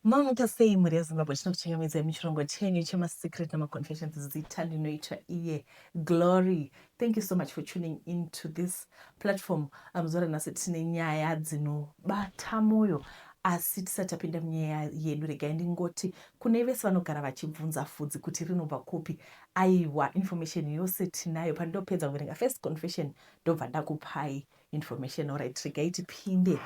Mamuka sei mhuri yeZimbabwe, tinokuchingamidzai muchirongwa chenyu chemaSecret namaConfessions. Zita ndinoitwa iye Glory. Thank you so much for tuning into this platform. Muzuva ranhasi tine nyaya dzinobata mwoyo, asi tisati tapinda munyaya yedu, regai ndingoti kune vese vanogara vachibvunza fudzi kuti rinobva kupi, aiwa, information yose tinayo. Pandinopedza kuverenga first confession, ndobva ndakupai information. Alright, regai tipinde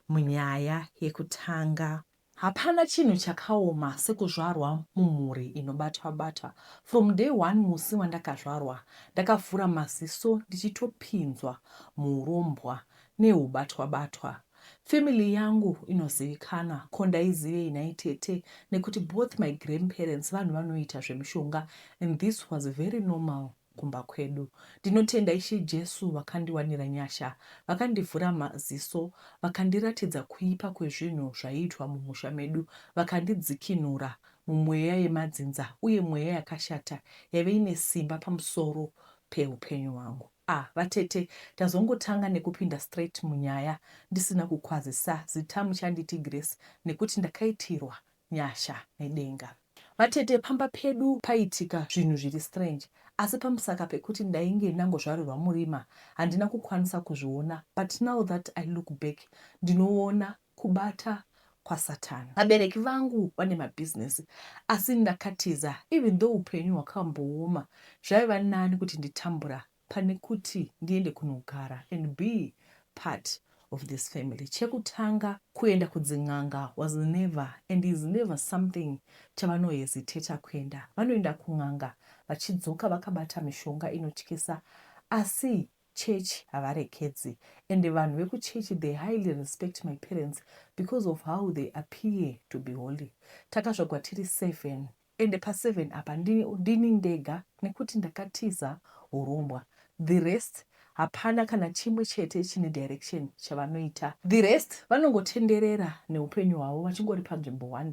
munyaya yekutanga. Hapana chinhu chakaoma sekuzvarwa mumhuri inobatwa-batwa. From day one musi wandakazvarwa, ndakavhura maziso ndichitopinzwa muurombwa nehubatwa-batwa. Family yangu inozivikanwa, ko ndaizivei nhai tete, nekuti both my grandparents vanhu vanoita zvemishonga and this was very normal kumba kwedu. Ndinotenda Ishe Jesu vakandiwanira nyasha, vakandivhura maziso, vakandiratidza kuipa kwezvinhu zvaiitwa mumusha medu, vakandidzikinura mumweya yemadzinza uye mweya yakashata yaive ine simba pamusoro peupenyu hwangu. Ah, vatete, tazongotanga nekupinda straight munyaya ndisina kukwazisa, zita muchanditi Grace nekuti ndakaitirwa nyasha nedenga. Vatete, pamba pedu paiitika zvinhu zviri strange asi pamusaka pekuti ndainge ndangozvarirwa murima handina kukwanisa kuzviona, but now that I look back ndinoona kubata kwasatan. Vabereki vangu vane mabusiness asi ndakatiza even though upenyu hwakambooma, zvaiva nani kuti nditambura pane kuti ndiende kunogara and be part of this family. Chekutanga, kuenda kudzin'anga was never and is never something chavanohesitata kuenda. Vanoenda kun'anga vachidzoka vakabata mishonga inotyisa, asi chechi havarekedzi. And vanhu vekuchechi, they highly respect my parents because of how they appear to be holy. Takazvagwa tiri seven, ende pa7 apa ndini ndega nekuti ndakatiza urombwa. The rest hapana kana chimwe chete chine direction chavanoita. The rest vanongotenderera neupenyu hwavo vachingori panzvimbo 1.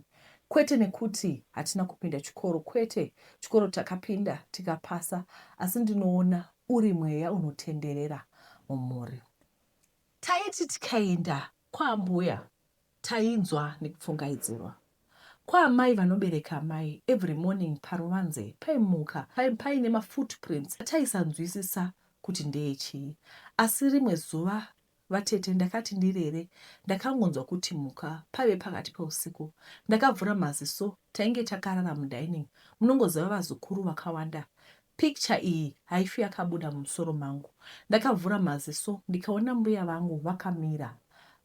Kwete nekuti hatina kupinda chikoro, kwete, chikoro takapinda tikapasa, asi ndinoona uri mweya unotenderera mumhuri. Taiti tikaenda kwaambuya tainzwa nekupfungaidzirwa. Kwaamai vanobereka amai, every morning paruvanze paimuka paine mafootprints ataisanzwisisa kuti ndeechii. Asi rimwe zuva vatete, ndakati ndirere, ndakangonzwa kuti muka. Paive pakati peusiku. Ndakavhura maziso, tainge takarara mudining, munongoziva vazukuru vakawanda. Picture iyi haifi yakabuda mumusoro mangu. Ndakavhura maziso ndikaona mbuya vangu vakamira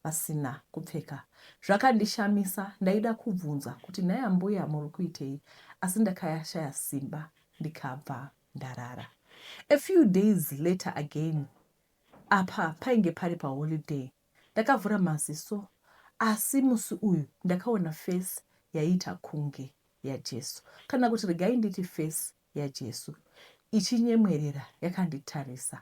vasina kupfeka. Zvakandishamisa, ndaida kubvunza kuti nhai ambuya muri kuitei, asi ndakashaya simba ndikabva ndarara. A few days later again, apa painge pari paholiday, ndakavhura maziso asi musi uyu ndakaona face yaiita kunge yaJesu, kana kuti regai nditi face yaJesu ichinyemwerera yakanditarisa.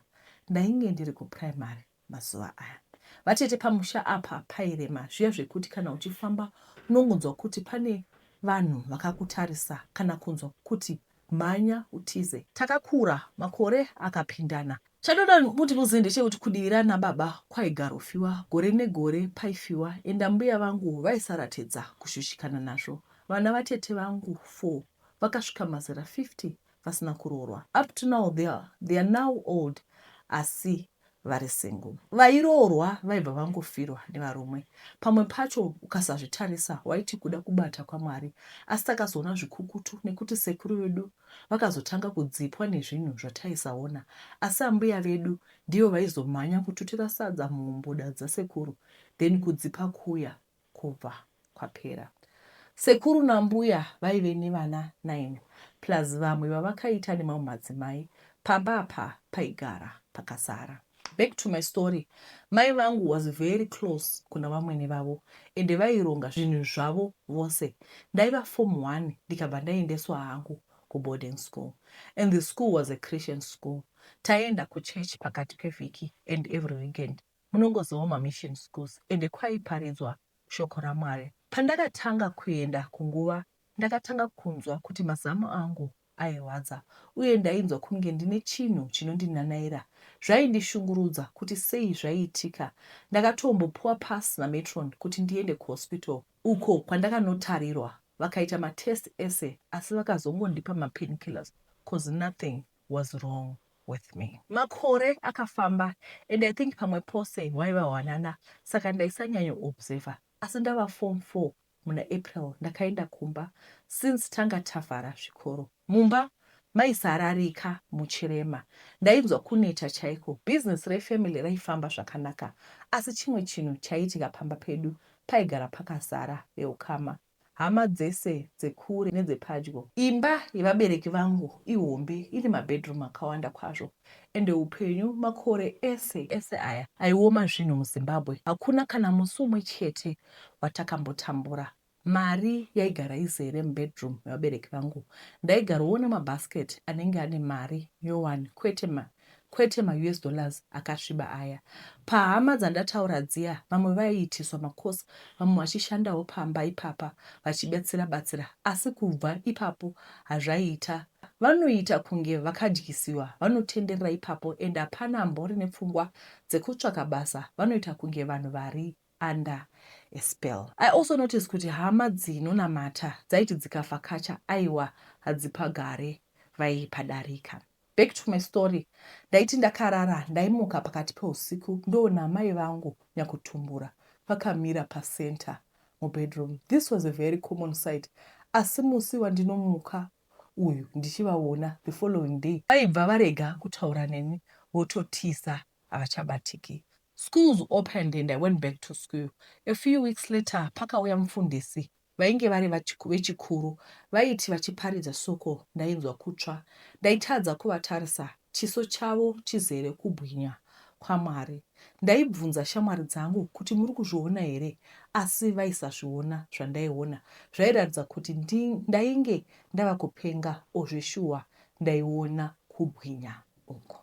Ndainge ndiri kuprimary mazuva aya. Vatete, pamusha apa pairema zviya zvekuti kana uchifamba unongonzwa kuti pane vanhu vakakutarisa kana kunzwa kuti mhanya utize. Takakura, makore akapindana. Chandoda kuti muzive ndechekuti kudivi rana baba kwaigarofiwa, gore negore paifiwa, and ambuya vangu vaisaratidza kushushikana nazvo. Vana vatete vangu four vakasvika mazera 50 vasina kuroorwa. Up to now they are now old asi vari single. Vairoorwa vaibva vangofirwa nevarume. Pamwe pacho ukasazvitarisa waiti kuda kubata kwaMwari, asi takazoona zvikukutu nekuti sekuru vedu vakazotanga kudzipwa nezvinhu zvataisaona, asi ambuya vedu ndivo vaizomhanya kututira sadza muhomboda dzasekuru, then kudzipa kuya kubva kwapera. Sekuru nambuya vaive nevana 9 plus vamwe vavakaita nemamwe madzimai. Pamba apa paigara pakazara. Back to my story, mai vangu was very close kuna vamwene vavo ende vaironga zvinhu zvavo vose. Ndaiva form 1 ndikabva ndaendeswa hangu kuboarding school, and the school was a Christian school. Taienda kuchurch pakati pevhiki and every weekend. Munongozivawo mamission schools, ende kwaiparidzwa shoko raMwari. Pandakatanga kuenda kunguva, ndakatanga kunzwa kuti mazamu angu airwadza uye ndainzwa kunge ndine chinhu chinondinanaira. Zvaindishungurudza kuti sei zvaiitika. Ndakatombopuwa pass namatron kuti ndiende kuhospital uko kwandakanotarirwa vakaita matest ese asi vakazongondipa mapainkillers cause nothing was wrong with me. Makore akafamba and I think pamwe pose hwaiva hwanana saka ndaisanyanyoobserver asi ndava form four muna April ndakaenda kumba since tanga tavhara zvikoro. Mumba maisararika muchirema. Ndainzwa kuneta chaiko. Business refamily raifamba zvakanaka asi chimwe chinhu chaiitika pamba pedu paigara pakazara veukama. Hama dzese dzekure nedzepadyo. Imba yevabereki vangu ihombe ine mabedroom akawanda kwazvo ende hupenyu makore ese ese aya aioma zvinhu muZimbabwe hakuna kana musi umwe chete watakambotambura. Mari yaigara izere mubedroom mevabereki vangu. Ndaigaroona mabasket anenge ane mari nyowani kwete ma kwete maUS dollars akasviba aya. Pahama dzandataura dziya vamwe vaiitiswa macourse vamwe vachishandawo pamba ipapa vachibetsera batsira asi kubva ipapo hazvaiita. Vanoita kunge vakadyisiwa vanotenderera ipapo and hapana ambori nepfungwa dzekutsvaka basa vanoita kunge vanhu vari under a spell. I also noticed kuti hama dzinonamata dzaiti dzikavhakacha aiwa hadzipagare vaipadarika. Back to my story, ndaiti ndakarara ndaimuka pakati peusiku ndoona amai vangu nyakutumbura vakamira pacentre mubedroom. This was a very common sight asi musi wandinomuka uyu ndichivaona the following day vaibva varega kutaura neni vototiza havachabatiki. Schools opened and I went back to school. A few weeks later pakauya mufundisi vainge vari vechikuru vaiti vachiparidza soko ndainzwa kutsva. Ndaitadza kuvatarisa chiso chavo chizere kubwinya kwaMwari. Ndaibvunza shamwari dzangu kuti muri kuzviona here asi vaisazviona zvandaiona. Zvairatidza kuti ndainge ndava kupenga or zveshuwa ndaiona kubwinya uku.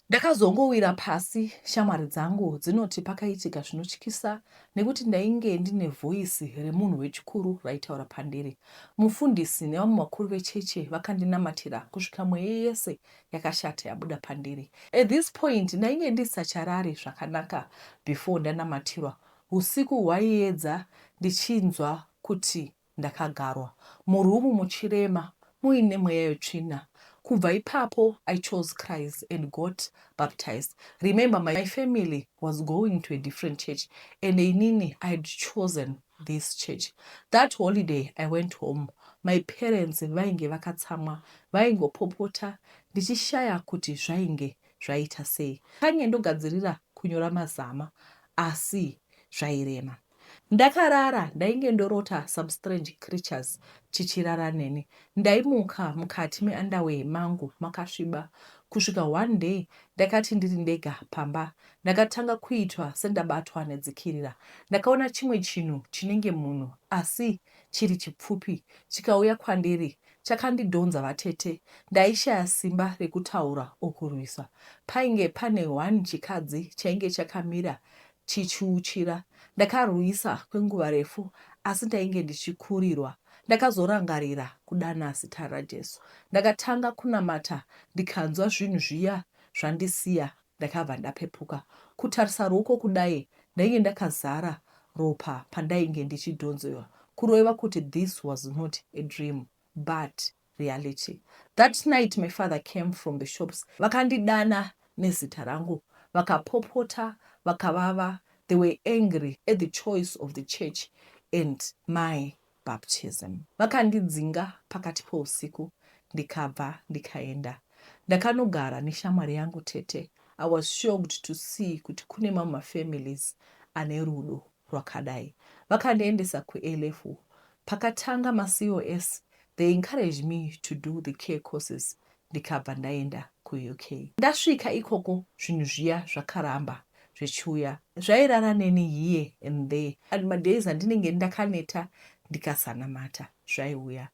Ndakazongowira pasi shamwari dzangu dzinoti pakaitika zvinotyisa nekuti ndainge ndine voice remunhu wechikuru raitaura pandiri. Mufundisi nevamwe vakuru vecheche vakandinamatira kusvika mweya yese yakashata yabuda pandiri. At this point ndainge ndisacharari zvakanaka before ndanamatirwa. Husiku hwaiedza ndichinzwa kuti Ndakagarwa muroom muchirema muine mweya yetsvina. Kubva ipapo I chose Christ and got baptized. Remember my family was going to a different church and inini I had chosen this church. That holiday I went home my parents vainge vakatsamwa vaingopopota ndichishaya kuti zvainge zvaita sei. Kange ndogadzirira kunyora mazama asi zvairema. Ndakarara ndainge ndorota some strange creatures chichirara neni. Ndaimuka mukati meunderwear mangu makasviba kusvika one day ndakati ndiri ndega pamba ndakatanga kuitwa sendabatwa nedzikirira. Ndakaona chimwe chinhu chinenge munhu asi chiri chipfupi chikauya kwandiri chakandidhonza vatete. Ndaishaya simba rekutaura or kurwisa. Painge pane one chikadzi chainge chakamira chichiuchira. Ndakarwisa kwenguva refu asi ndainge ndichikurirwa. Ndakazorangarira kudana zita raJesu. Ndakatanga kunamata ndikanzwa zvinhu zviya zvandisiya ndakabva ndapepuka. Kutarisa ruoko kudai ndainge ndakazara ropa pandainge ndichidhonzewa kureva kuti this was not a dream but reality. That night my father came from the shops vakandidana nezita rangu vakapopota vakavava they were angry at the choice of the church and my baptism. Vakandidzinga pakati peusiku ndikabva ndikaenda. Ndakanogara neshamwari yangu tete. I was shocked to see kuti kune mamwe mafamilies ane rudo rwakadai. Vakandiendesa kuA-level. Pakatanga maCOS they encouraged me to do the care courses ndikabva ndaenda kuUK. Ndasvika ikoko zvinhu zviya zvakaramba zvichiuya. Zvairara neni here and there and madays andinenge ndakaneta ndikasanamata zvaiuya.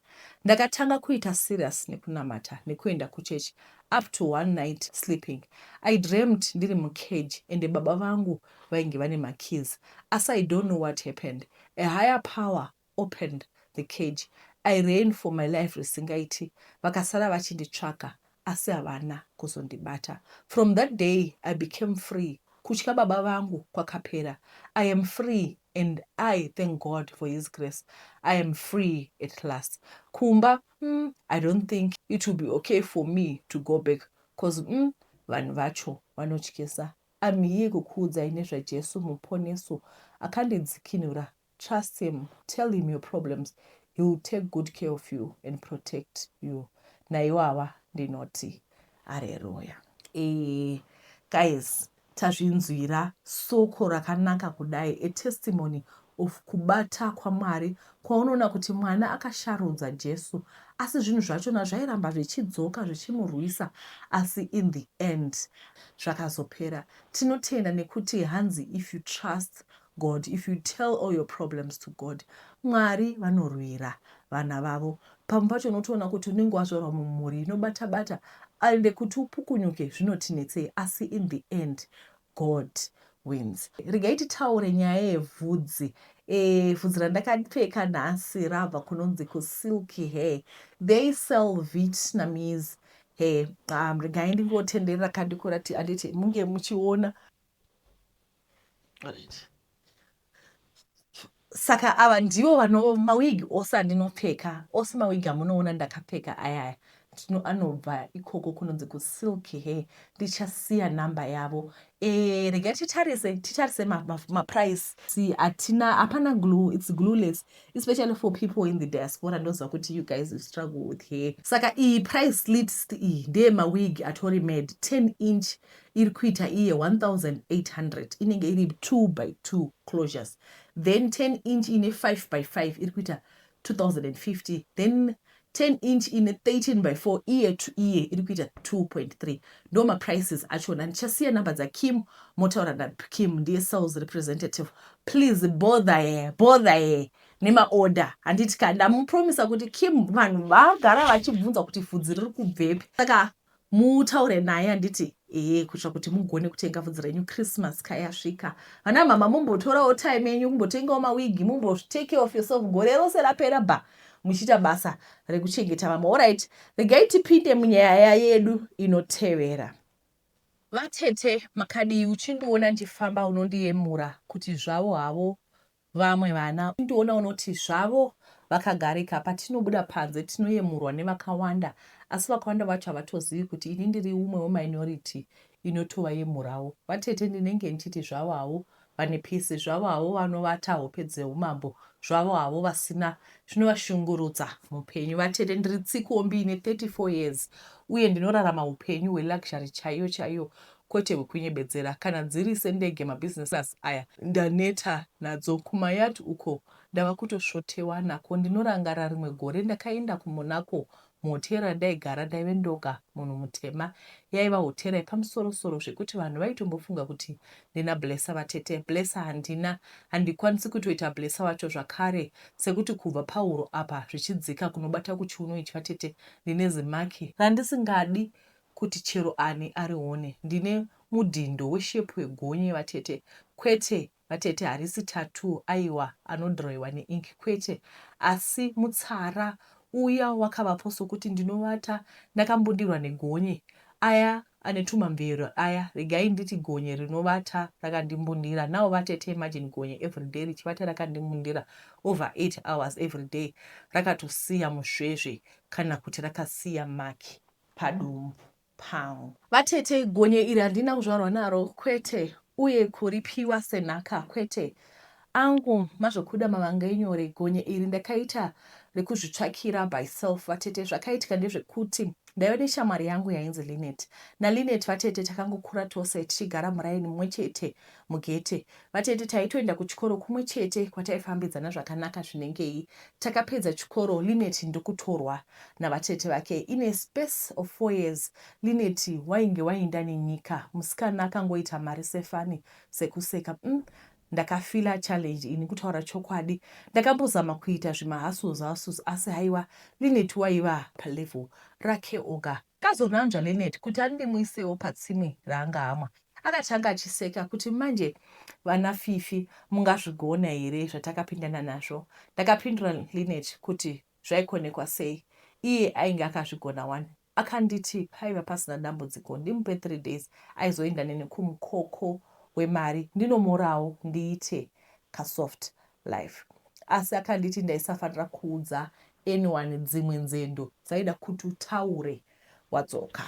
Ndakatanga kuita serious nekunamata nekuenda kuchurch up to one night sleeping. I dreamt ndiri mucage ende baba vangu vainge vane makeys asi I don't know what happened. A higher power opened the cage. I ran for my life zvisingaiti. Vakasara vachinditsvaka asi havana kuzondibata. From that day I became free. Kutya baba vangu kwakapera. I am free and I thank God for his grace. I am free at last. Kumba, mm, I don't think it will be okay for me to go back cause mm, vanhu vacho vanotyisa. I'm here kukuudzai nezvaJesu muponeso akandidzikinura. Trust him, tell him your problems, he will take good care of you and protect you. Naiwawa ndinoti areruya. Eh, guys, tazvinzwira soko rakanaka kudai, a testimony of kubata kwaMwari kwaunoona kuti mwana akasharudza Jesu asi zvinhu zvachona zvairamba zvichidzoka zvichimurwisa asi in the end zvakazopera. Tinotenda nekuti hanzi if you trust God, if you tell all your problems to God, Mwari vanorwira vana vavo. Pamwe pacho unotoona kuti unenge wazvarwa mumhuri inobata bata ende kuti upukunyuke zvinotinetsei asi in the end God wins. Regai titaure nyaya yevhudzi. E, vhudzi randakapfeka nhasi rabva kunonzi kuSilky Hair. They sell Vietnamese hair. Regai ndingotenderera kandikurati anditi munge muchiona. Saka ava ndivo vano mawigi ose andinopfeka, ose mawigi amunoona ndakapfeka ayaya anobva ikoko kunonzi kuSilky Hair. Ndichasiya namba yavo. E, regai titarise titarise maprice ma, ma hatina hapana glue, it's glueless, especially for people in the diaspora. Ndoziva kuti you guys, you struggle with hair. Saka iyi price list iyi ndeyemawig atori made. 10 inch iri kuita iye 1800, inenge iri 2 by 2 closures. Then 10 inch ine 5 by 5 iri kuita 2050. Then 10 inch ine 13 by 4 ear to ear iri kuita 2.3. Ndo maprices achona. Ndichasiya namba dzaKim, motaura naKim, ndiye sales representative. Please bother ye bother ye nemaorder, handiti ka? Ndamupromisa kuti Kim, vanhu vagara vachibvunza kuti vhudzi riri kubvepi, saka mutaure naye, handiti? Ehe, kuitira kuti mugone kutenga vhudzi renyu. Christmas kayasvika, vana mama, mumbotorawo time yenyu kumbotengawo mawigi, mumbo take care of yourself. Gore rose rapera ba muchiita basa rekuchengeta vamwe. Alright, regai tipinde munyaya yedu inotevera. Vatete, makadii? Uchindiona ndichifamba unondiyemura kuti zvavo havo vamwe vana. Uchindiona unoti zvavo vakagarika. Patinobuda panze tinoyemurwa nevakawanda, asi vakawanda vacho havatozivi kuti ini ndiri umwe weminority inotovayemurawo. Vatete, ndinenge ndichiti zvavo havo vane peace, zvavo havo vanovata hope dzeumambo, zvavo havo vasina zvinovashungurudza mupenyu. Vatete, ndiri tsikombi ine 34 years uye ndinorarama upenyu hweluxury chaiyo chaiyo, kwete hwekunyebedzera. Kana dziri sendege, mabusiness aya ndaneta nadzo. Kumayard uko ndava kutosvotewa nako. Ndinorangarira rimwe gore ndakaenda kuMonaco. Muhotera randaigara ndaive ndoga munhu mutema. Yaiva hotera yepamusoro-soro zvekuti vanhu vaitombofunga kuti ndina Blesser. Vatete, Blesser handina, handikwanisi kutoita Blesser wacho zvakare sekuti kubva pahuro apa zvichidzika kunobata kuchiuno ichi, vatete, ndine zimaki randisingadi kuti chero ani arione. Ndine mudhindo weshepu wegonye, vatete. Kwete, vatete, harisi tattoo, aiwa, anodhiroiwa neink, kwete, asi mutsara uya wakavapo sokuti ndinovata ndakambundirwa negonye. Aya ane tumamvero aya, regai nditi gonye rinovata rakandimbundira. Now, vatete, imagine gonye everyday richivata rakandimbundira over 8 hours everyday, rakatosiya musvezve kana kuti rakasiya maki padumbu pangu. Vatete, gonye iri handina kuzvarwa naro, kwete, uye kuripiwa senhaka, kwete. Angu mazvokuda mavanga enyore, gonye iri ndakaita rekuzvitsvakira by self. Vatete, zvakaitika ndezvekuti ndaiva neshamwari yangu yainzi Linet. NaLinet, vatete, takangokura tose tichigara muraini mumwe chete mugete. Vatete, taitoenda kuchikoro kumwe chete kwataifambidzana zvakanaka zvinengei. Takapedza chikoro, Linet ndokutorwa navatete vake. In a space of 4 years, Linet wainge wainda nenyika. Musikana akangoita mari sefani, sekuseka. Ndakafila challenge ini, kutaura chokwadi. Ndakambozama kuita zvimahustles hustles, asi haiwa, Linet waiva palevel rake oga. Kazonanzva Linet kuti andimuisewo patsime raanga amwa. Akatanga achiseka kuti manje vana Fifi mungazvigona here zvatakapindana nazvo. Ndakapindura Linet kuti zvaikonekwa sei iye ainge akazvigona wani. Akanditi paiva pasina dambudziko ndimupe 3 days aizoenda neni kumukoko wemari ndinomorawo ndiite kasoft life. Asi akanditi ndaisafanira kuudza anyone dzimwe nzendo dzaida kuti utaure wadzoka.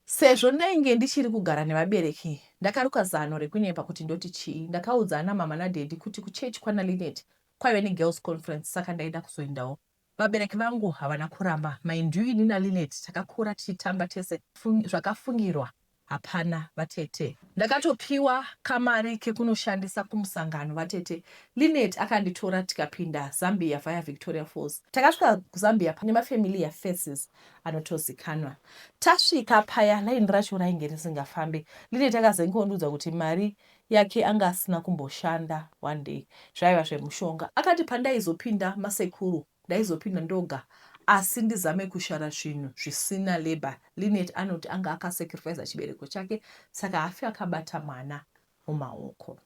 Sezvo ndainge ndichiri kugara nevabereki ndakaruka zano rekunyepa kuti ndoti chii. Ndakaudza ana mama nadaddy kuti kuchurch kwana Linet kwaive negirls conference saka ndaida kuzoendawo. Vabereki vangu havana kuramba. Mind you ini naLinet takakura tichitamba tese zvakafungirwa hapana vatete. Ndakatopiwa kamari kekunoshandisa kumusangano vatete. Linet akanditora tikapinda Zambia via Victoria Falls. Takasvika kuZambia pane mafamiliar faces anotozikanwa. Tasvika paya line racho rainge risingafambe. Linet akazenge ondiudza kuti mari yake anga asina kumboshanda one day zvaiva zvemushonga. Akati pandaizopinda masekuru ndaizopinda ndoga asi ndizame kushara zvinhu zvisina labour. Linet anoti anga akasacrificer chibereko chake saka haafi akabata mwana mumaoko.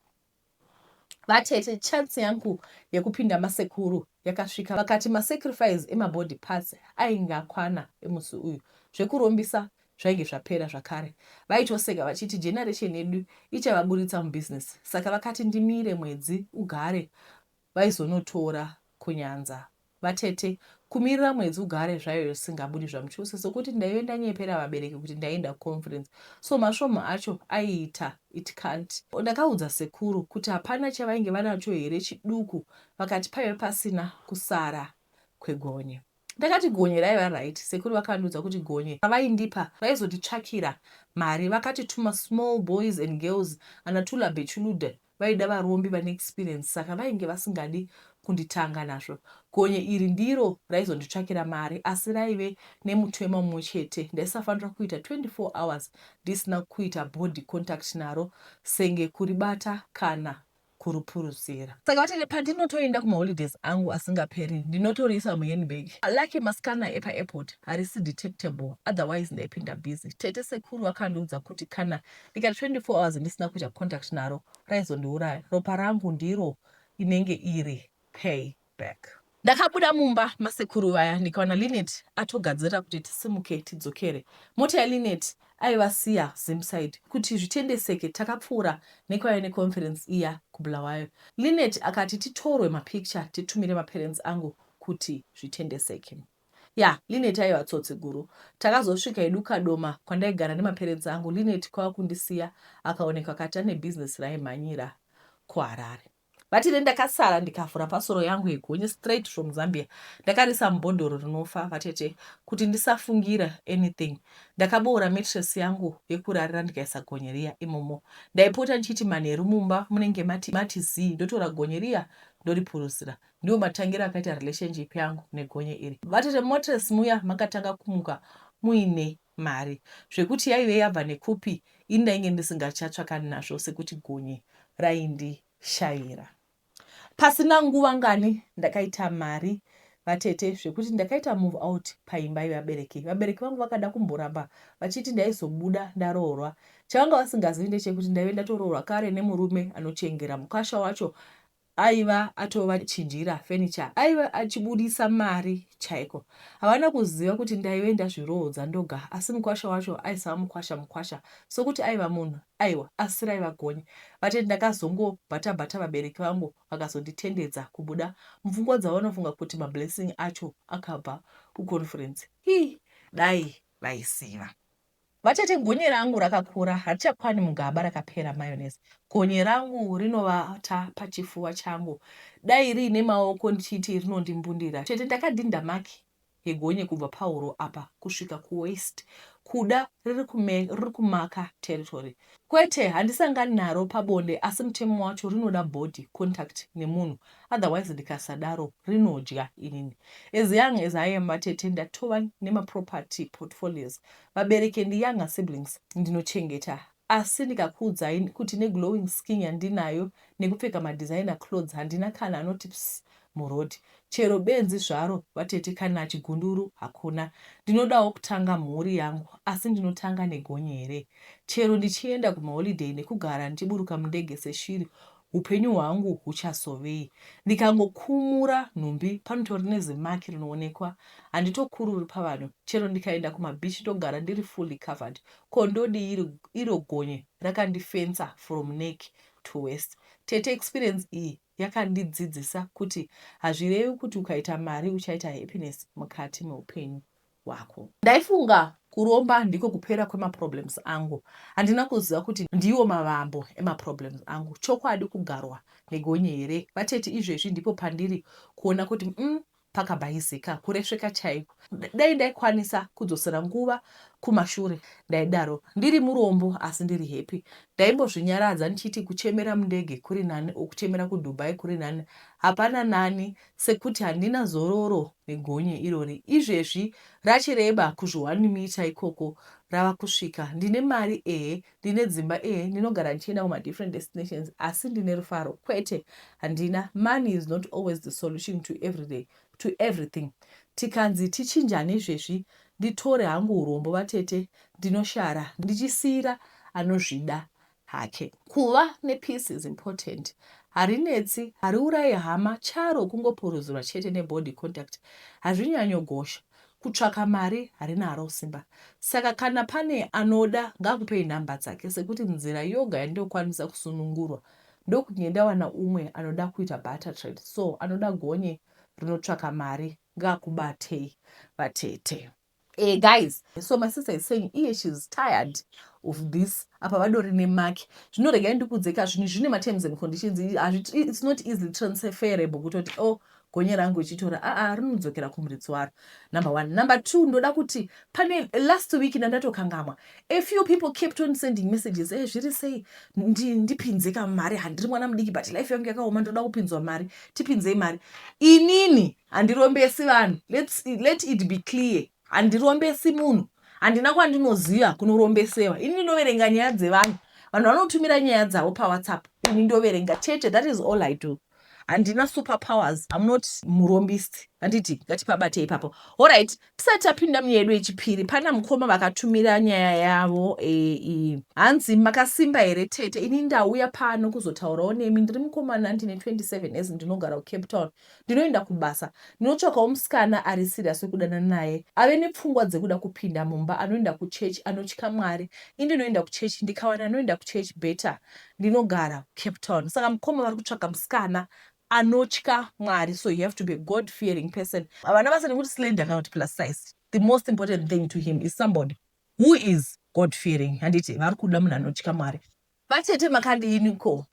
Vatete chance yangu yekupinda masekuru yakasvika vakati masacrifice emabody parts ainge akwana emusi uyu. Zvekurombisa zvainge zvapera zvakare. Vaitoseka vachiti generation yedu ichavaburitsa mubusiness saka vakati ndimire mwedzi ugare vaizonotora kunyanza. Vatete, kumirira mwedzi ugare zvayo zvisingabudi zvamuchose sokuti ndaive ndanyepera vabereki kuti ndaienda kuconference so masvomhu acho aiita it can't. Ndakaudza sekuru kuti hapana chavainge vanacho here chiduku vakati paive pasina kusara kwegonye. Ndakati gonye raiva right sekuru vakandiudza kuti gonye ravaindipa raizonditsvakira mari vakati tuma small boys and girls ana Tula Bechulude vaida varombi vane experience saka vainge vasingadi kunditanga nazvo. Gonye iri ndiro raizonditsvakira mari asi raive nemutemo mumwe chete ndaisafanira kuita 24 hours ndisina kuita body contact naro senge kuribata kana kurupuruzira. Saka vatete pandinotoenda kumaholidays angu asingaperi ndinotoriisa muhandbag. Lucky mascanner epaairport harisi detectable otherwise ndaipinda busy. Tete sekuru vakandiudza kuti kana ndikaita 24 hours ndisina kuita contact naro raizondiuraya. Ropa rangu ndiro inenge iri pay back. Ndakabuda mumba masekuru vaya ndikawana Linet atogadzirira kuti tisimuke tidzokere. Mota yaLinet aivasiya Zimside kuti zvitendeseke takapfuura nekwaive neconference iya kuBulawayo. Linet akati titorwe mapicture titumire maparents angu kuti zvitendeseke. Yah Linet aiva tsotsi guru. Takazosvika hedu Kadoma kwandaigara nemaparents angu Linet kwava kundisiya akaonekwa akati ane business raaimhanyira kuHarare. Vatete ndakasara ndikavhura pasoro yangu yegonye straight from Zambia ndakarisa mubhodhoro rinofa vatete kuti ndisafungira anything. Ndakaboora mattress yangu yekurarira ndikaisa gonye riya imomo. Ndaipota ndichiti manheru mumba munenge mati, mati zii ndotora gonye riya ndoripuruzira. Ndiwo matangiro akaita relationship yangu negonye iri. Vatete mumattress muya makatanga kumuka muine mari zvekuti yaive yabva nekupi ini ndainge ndisingachatsvakani nazvo sekuti gonye raindishayira. Pasina nguva ngani ndakaita mari vatete zvekuti ndakaita move out paimba yevabereki. Vabereki vangu vakada kumboramba vachiti ndaizobuda ndaroorwa. Chavanga vasingazivi ndechekuti ndaive ndatoroorwa kare nemurume anochengera. Mukwasha wacho Aiva atovachinjira furniture aiva achibudisa mari chaiko. Havana kuziva kuti ndaive ndazviroodza ndoga asi mukwasha wacho aisava mukwasha mukwasha sokuti aiva munhu aiwa asi raiva gonye. Vatete ndakazongobata bata vabereki vangu vakazonditendedza kubuda mupfungwa dzavo vanofunga kuti mablessing acho akabva kuconference. Hii dai vaiziva. Vatete gonye rangu rakakura harichakwani mugaba rakapera mayonnaise. Gonye rangu rinovata pachifuva changu dai riine maoko ndichiti rinondimbundira. Tete ndakadhinda mark yegonye kubva pahuro apa kusvika kuwaist kuda riri kumaka territory. Kwete handisangani naro pabonde asi mutemo wacho rinoda body contact nemunhu otherwise ndikasadaro rinodya inini. As young as I am vatete ndatova nemaproperty portfolios Vabereki and younger siblings ndinochengeta asi ndikakuudzai kuti neglowing skin yandinayo nekupfeka madesigner clothes handina kana anoti pss muroad. Chero benzi zvaro vatete kana chigunduru hakuna. Ndinodawo kutanga mhuri yangu asi ndinotanga negonye here? Chero ndichienda kumaholiday nekugara ndichiburuka mundege seshiri hupenyu hwangu huchazovei? Ndikangokumura nhumbi panotori nezimaki rinoonekwa handitokururi pavanhu. Chero ndikaenda kumabeach ndogara ndiri fully covered. Ko ndodii iro gonye rakandifencer from neck to waist? Tete experience iyi yakandidzidzisa kuti hazvirevi kuti ukaita mari uchaita happiness mukati meupenyu hwako. Ndaifunga kuromba ndiko kupera kwemaproblems angu. Handina kuziva kuti ndiwo mavambo emaproblems angu. Chokwadi kugarwa negonye here vatete izvezvi ndipo pandiri kuona kuti umm pakabhaizika kuresveka chaiko. Dai ndaikwanisa kudzosera nguva kumashure ndaidaro. Ndiri murombo asi ndiri happy. Ndaimbozvinyaradza ndichiti kuchemera mundege kuri nani or kuchemera kuDubai kuri nani. Hapana nani sekuti handina zororo negonye irori. Izvezvi rachireba kuzvi one meter ikoko rava kusvika. Ndine mari ehe, ndine dzimba ehe, ndinogara ndichienda kumadifferent destinations asi ndine rufaro kwete handina. Money is not always the solution to everyday to everything. Tikanzi tichinjane izvezvi nditore hangu hurombo vatete ndinoshara ndichisiira anozvida hake. Kuva nepeace is important. Harinetsi, hariurayi hama, charo kungopuruzirwa chete nebody contact hazvinyanyogosha. Kutsvaka mari harinaro simba. Saka kana pane anoda ngaakupei number dzake sekuti nzira yoga yandinokwanisa kusunungurwa ndokunge ndawana umwe anoda kuita barter trade so anoda gonye rinotsvaka mari ngaakubatei vatete. Eh guys, so my sister is saying iye she's tired of this apa vadori nemark zvino regai ndikudze ka zvinhu zvine materms and conditions it's not easily transferable kutoti oh gonye rangu ichitora aa rinodzokera kumuridzi waro number one. Number two, ndoda kuti pane last week ndandatokangamwa, a few people kept on sending messages, eh zviri sei, ndipinze ka mari, handiri mwana mudiki but life yangu yakaoma, ndoda kupinzwa mari, tipinzei mari. Inini handirombesi vanhu. Let it be clear, handirombesi munhu, handina kwandinoziva kunorombesewa. Ini ndinoverenga nyaya dzevanhu, vanhu vanotumira nyaya dzavo paWhatsApp, ini ndoverenga chete, that is all I do. Handina super powers, I'm not murombist, handiti? Ngatipabate ipapo. Alright, tisati tapinda munyaya yedu yechipiri, pana mukoma vakatumira nyaya yavo e, hanzi makasimba here tete, ini ndauya pano kuzotaurawo nemi, ndiri mukomana ndine 27 years, ndinogara kuCape Town. Ndinoenda kubasa. Ndinotsvakawo musikana ari serious wekudanana naye. Ave nepfungwa dzekuda kupinda mumba anoenda kuchurch anotya Mwari. Ini ndinoenda kuchurch ndikawana anoenda kuchurch better. Ndinogara kuCape Town. Saka mukoma vari kutsvaga musikana anotya Mwari so you have to be a God fearing person. Havana basa nekuti slender kana kuti plus size. The most important thing to him is somebody who is God fearing. Handiti vari kuda munhu anotya Mwari. Vatete makadini ko?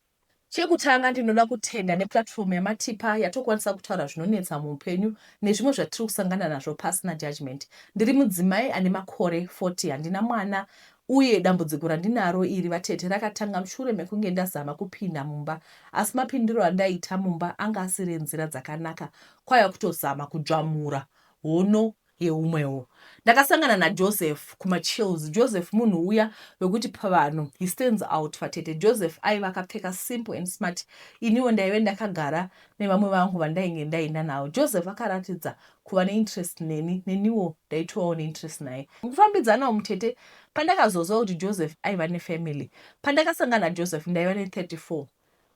Chekutanga ndinoda kutenda neplatform yamatipa yatokwanisa kutaura zvinonetsa muupenyu nezvimwe zvatiri kusangana nazvo pasina judgement. Ndiri mudzimai ane makore 40 handina mwana uye dambudziko randinaro iri vatete rakatanga mushure mekunge ndazama kupinda mumba asi mapindiro andaiita mumba anga asiri enzira dzakanaka kwaiva kutozama kudzvamura hono yeumwewo. Ndakasangana naJoseph kumaChills. Joseph munhu uya wekuti pavanhu he stands out vatete. Joseph aiva akapfeka simple and smart. Iniwo ndaive ndakagara nevamwe vangu vandainge ndaenda navo. Joseph akaratidza kuva neinterest neni, neniwo ndaitovawo neinterest naye. Mukufambidzana umu tete pandakazoziva kuti Joseph aiva nefamily. Pandakasangana naJoseph ndaiva ne 34.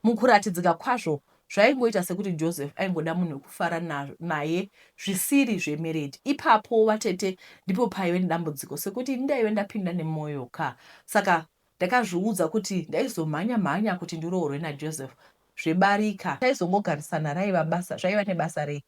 Mukuratidzika kwazvo, zvaingoita sekuti Joseph aingoda munhu wekufara naye zvisiri zvemarriage. Ipapo vatete ndipo paive nedambudziko sekuti ini ndaive ndapinda nemoyo ka. Saka ndakazviudza kuti ndaizomhanya mhanya kuti ndiroorwe naJoseph zvebarika. Taizongogarisana raiva basa zvaiva nebasa rei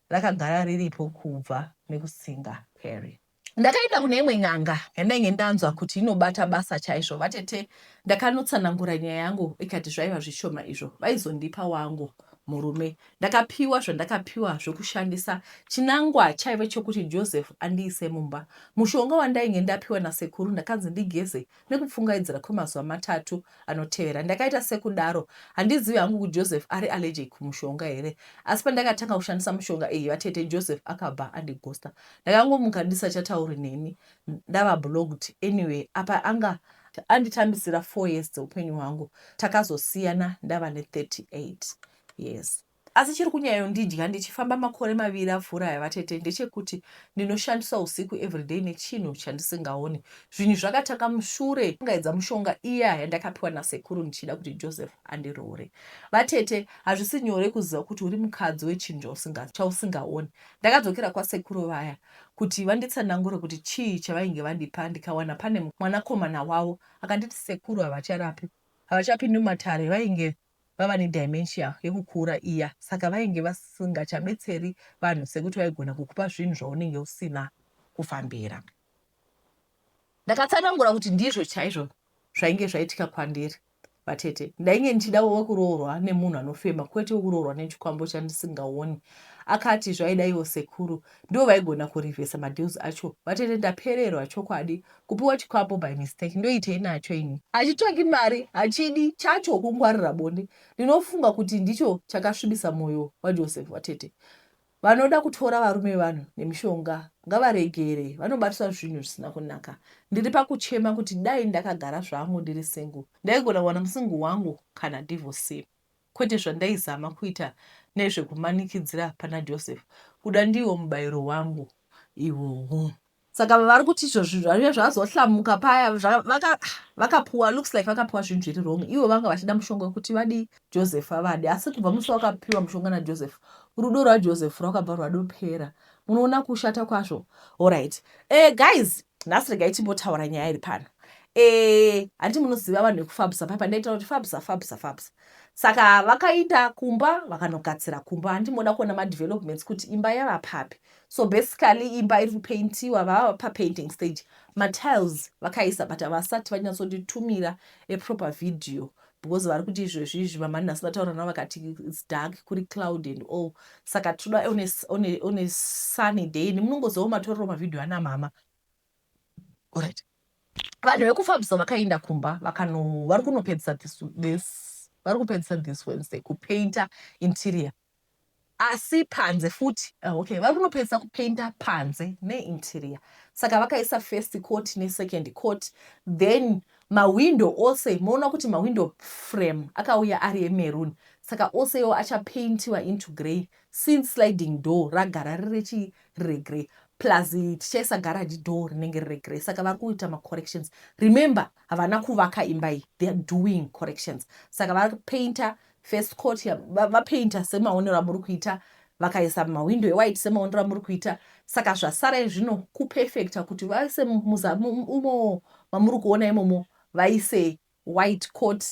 rakagara riripo kubva nekusingaperi. Ndakaenda kune imwe n'anga yandainge ndanzwa kuti inobata basa chaizvo. Vatete ndakanotsanangura nyaya yangu ikati zvaiva zvishoma izvo vaizondipa wangu murume. Ndakapiwa zvandakapiwa zvokushandisa. Chinangwa chaive chokuti Joseph andiise mumba. Mushonga wandainge ndapiwa nasekuru ndakanzi ndigeze nekupfungaidzira kwemazuva matatu anotevera. Ndakaita sekudaro. Handizivi hangu kuti Joseph ari allergic kumushonga here asi pandakatanga kushandisa mushonga iyi vatete Joseph akabva andighosta. Ndakangomuka ndisachatauri neni ndava blocked anyway apa anga anditambisira 4 years dzeupenyu hwangu. Takazosiyana ndava ne 38 years. Asi chiri kunyayondidya ndichifamba makore maviri apfuura aya vatete ndechekuti ndinoshandiswa usiku everyday nechinhu chandisingaoni. Zvinhu zvakatanga mushure kungaidza mushonga iya yandakapiwa nasekuru ndichida kuti Joseph andiroore. Vatete, hazvisi nyore kuziva kuti uri mukadzi wechinhu chausingaoni. Ndakadzokera kwasekuru vaya kuti vanditsanangure kuti chii chavainge vandipa ndikawana pane mwanakomana wavo akanditi sekuru havacharapi havachapindi mumatare vainge vava nedementia yekukura iya saka vainge vasingachabetseri vanhu sekuti vaigona kukupa zvinhu zvaunenge usina kufambira. Ndakatsanangura kuti ndizvo chaizvo zvainge zvaitika kwandiri vatete. Ndainge ndichida wekuroorwa nemunhu anofema kwete wekuroorwa nechikwambo chandisingaoni. Akati zvaida ivo sekuru ndivo vaigona kurivhesa madeals acho. Vatete ndapererwa chokwadi Kupiwa chikwambo by mistake ndoitei nacho ini? Hachitsvaki mari, hachidi chacho kungwarira bonde. Ndinofunga kuti ndicho chakasvibisa moyo waJoseph vatete. Vanoda kutora varume vevanhu nemishonga ngavaregere vanobatiswa zvinhu zvisina kunaka. Ndiri pakuchema kuti dai ndakagara zvangu ndiri single ndaigona kuwana musingle wangu kana divorcee kwete zvandaizama kuita nezvekumanikidzira pana Joseph. Kuda ndiwo mubairo wangu iwowo. Saka vari kuti izvo zvinhu zvaive zvazohlamuka paya vakapuwa looks like vakapuwa zvinhu zviri wrong ivo vanga vachida mushonga wekuti vadii Joseph avade asi kubva musi wakapiwa mushonga naJoseph rudo rwaJoseph rwakabva rwadopera munoona kushata kwazvo alright eh, guys nhasi regai timbotaura nyaya iri pano eh, hanti munoziva vanhu vekufabsa paya pandaitaura kuti fabsa fabsa fabsa saka vakaenda kumba vakanogadzira kumba hanti moda kuona madevelopments kuti imba yava papi So basically imba iri kupaintiwa vava papainting stage matiles vakaisa but havasati vanyatsonditumira a proper video because vari kuti izvezvi izvi vamani nhasi ndataura navo vakati its dark kuri cloud and all saka toda on a, on a, on a sunny day nemunongozivawo matorero mavhidhiyo ana mama alright vanhu vekufambisa vakaenda kumba vakano vari kunopedzisa this, this vari kupedzisa this wednesday kupainter interior Asi panze futi oh, okay vari kunopedzisa kupainta panze neinterior saka vakaisa first coat nesecond coat then mawindow ose moona kuti mawindow frame akauya ari emerun saka ose iwo achapaintiwa into grey since sliding door ragara rirechi rire grey plus tichaisa garage door rinenge rire grey saka vari kuita macorrections remember havana kuvaka imba iyi they are doing corrections saka vari kupainta First coat vapainter semaonero amuri kuita vakaisa mawindow ewhite semaonero amuri kuita saka zvasara izvino kuperfecta kuti vaise umo mamuri kuona imomo vaise white coat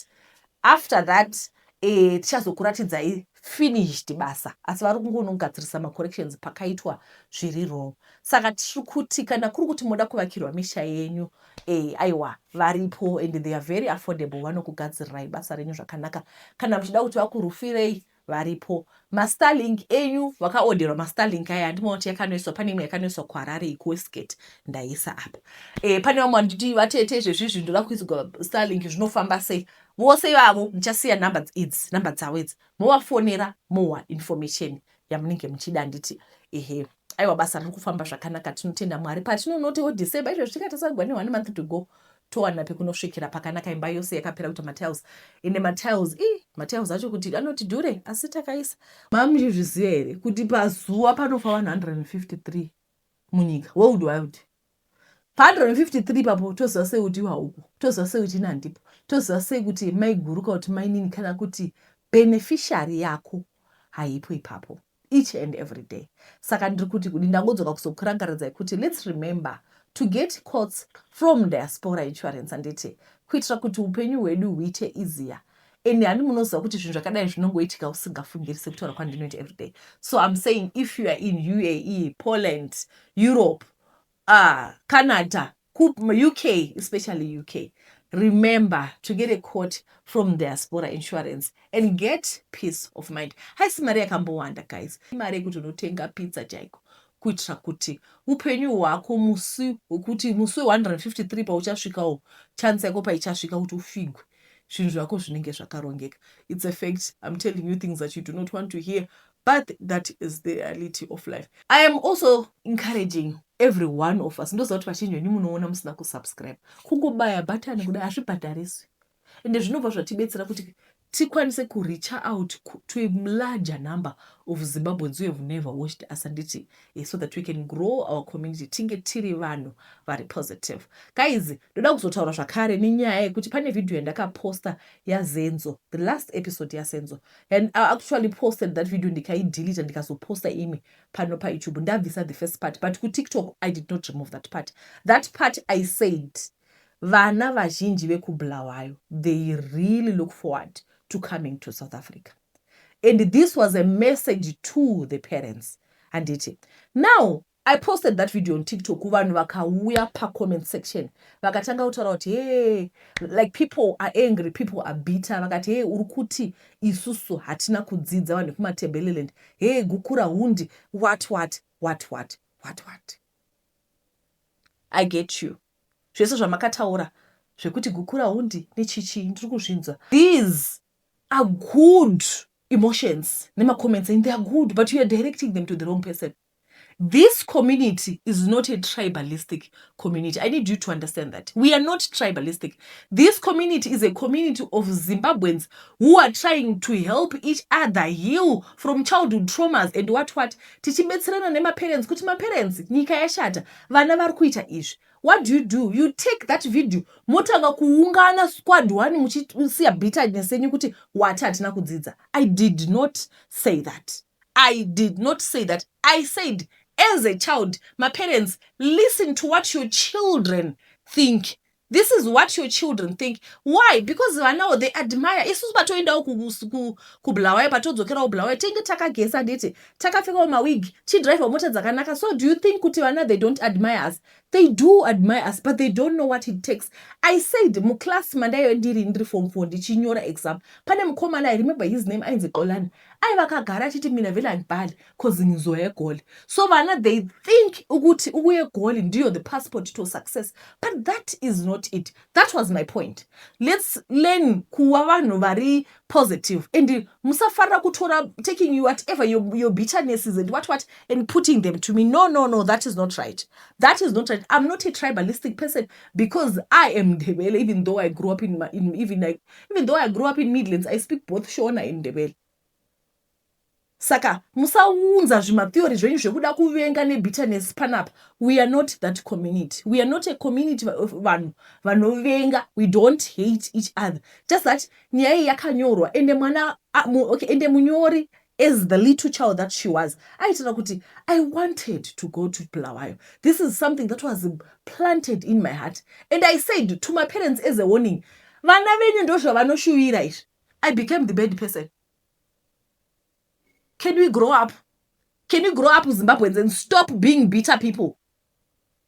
after that eh, tichazokuratidzai finished basa asi vari kungonogadzirisa macorrections pakaitwa zviri wrong saka tiri kuti kana kuri kuti moda kuvakirwa misha yenyu Eh, aiwa varipo and they are very affordable vanokugadzirirai basa renyu zvakanaka kana muchida kuti vakurufirei varipo mastarlink enyu vakaoderwa mastarlink aya andimoona kuti yakanoiswa pane imwe yakanoiswa kuharare ikuwestgate ndaisa apa e, pane vamwe vanditi vatete izvezvizvi ndoda kuiswa starlink zvinofamba sei vose ivavo ndichasiya number idzi number dzavo idzi movafonera mowa information yamunenge muchida handiti ehe aiwa basa riri kufamba zvakanaka tinotenda mwari patinonotiwo december izvo zvichika tasagwa ne one month to go towana pekunosvikira pakanaka imba yose yakapera kuita matiles ende matiles i matiles acho kuti anoti dhure asi takaisa mamuchizviziva here kuti pazuva panofa vanhu 153 munyika world wide Pa 153 ipapo toziva sei kuti iwe haupo toziva sei kuti ini handipo toziva sei kuti maiguru kana kuti mainini kana kuti beneficiary yako haipo ipapo each and every day saka ndiri kuti kudi ndangodzoka kuzokurangaridzai kuti let's remember to get quotes from diaspora insurance handiti kuitira kuti upenyu hwedu huite easier and hani munoziva kuti zvinhu zvakadai zvinongoitika usingafungiri sekutaura kwandinoita everyday so im saying if you are in uae poland europe Ah, Canada, UK, especially UK. Remember to get a quote from Diaspora Insurance and get peace of mind. Haisi mari yakambowanda guys. Mari yekuti unotenga pizza chaiko kuitira kuti upenyu hwako musi wekuti musi we153 pauchasvikawo chance yako paichasvika kuti ufigwe zvinhu zvako zvinenge zvakarongeka. It's a fact. I'm telling you things that you do not want to hear but that is the reality of life i am also encouraging every one of us ndoziva kuti vazhinji venyu munoona musina kusubscribe kungobaya bhatani kudai hazvibhadhariswi ende zvinobva zvatibetsera kuti Tikwanise kureacha out to a larger number of Zimbabweans who have never watched us, handiti, so that we can grow our community, tinge tiri vanhu vari positive. Guys, ndoda kuzotaura zvakare nenyaya yekuti pane vhidhiyo yandakaposta yaZenzo, the last episode yaZenzo, and I actually posted that video, ndikaidelita, ndikazoposta imwe pano paYouTube. Ndabvisa the first part, but kuTikTok I did not remove that part. That part I said vana vazhinji vekuBulawayo, they really look forward to coming to South Africa, and this was a message to the parents, handiti? Now I posted that video on TikTok. Vanhu vakauya pacomment section, vakatanga kutaura kuti, "Hey," like, people are angry, people are bitter. Vakati, "Hey, uri kuti isusu hatina kudzidza, vanhu vekuMatebeleland? Hey, Gukurahundi, what, what, what, what, what, what." I get you. Zvese zvamakataura zvekuti Gukurahundi nechichi, ndiri kuzvinzwa. These are good emotions nemacomments, and they are good, but you are directing them to the wrong person. This community is not a tribalistic community. I need you to understand that we are not tribalistic. This community is a community of Zimbabweans who are trying to help each other heal from childhood traumas and what, what, tichibetserana nemaparents kuti, "Maparents, nyika yashata, vana vari kuita izvi." What do you do? You take that video, motanga kuungana squad one, muchisiya bitterness yenyu kuti wati hatina kudzidza. I did not say that. I did not say that. I said, as a child, my parents, listen to what your children think. This is what your children think. Why? Because vanawo, they admire. Isusu patoendawo kuBulawayo, patodzokerawo Bulawayo, tinge takagesa, nditi takapfekawo mawig, tidhiraivha mota dzakanaka. So do you think kuti vana, they don't admire us? They do admire us, but they don't know what it takes. I said muclass mandaive ndiri form 4, ndichinyora exam, pane mukomana, I remember his name, ainzi Xolani, aiva akagara achiti, "Mina vele angibhali 'cause ngizoya eGoli." So vana, they think ukuthi ukuya eGoli ndiyo the passport to success, but that is not it. That was my point. Let's learn kuva vanhu vari positive and musafarira kutora, taking you whatever your bitternesses and what, what and putting them to me. No, that is not right. That is not right. I'm not a tribalistic person because I am Ndebele. Even though I grew up in, my, in even like even though I grew up in Midlands, I speak both Shona and Ndebele. Saka musaunza zvimatheory zvenyu zvekuda kuvenga nebitterness panapa. We are not that community. We are not a community vanhu vanovenga. We don't hate each other. Just that nyaya iyi yakanyorwa, ende mwana, okay, ende munyori, as the little child that she was, aitaura kuti, "I wanted to go to Bulawayo. This is something that was planted in my heart." And I said to my parents as a warning, vana venyu ndo zvavanoshuvira izvi. I became the bad person. Can we grow up? Can we grow up, Zimbabweans, and stop being bitter people?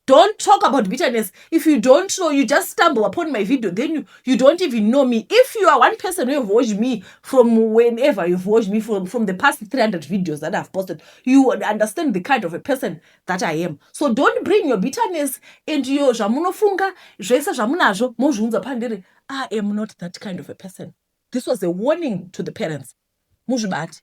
Don't talk about bitterness. If you don't know, you just stumble upon my video, then you don't even know me. If you are one person who have watched me from whenever you've watched me from the past 300 videos that I've posted, you would understand the kind of a person that I am. So don't bring your bitterness and your zvamunofunga zvese zvamunazvo mozviunza pandiri. I am not that kind of a person. This was a warning to the parents. Muzvibate.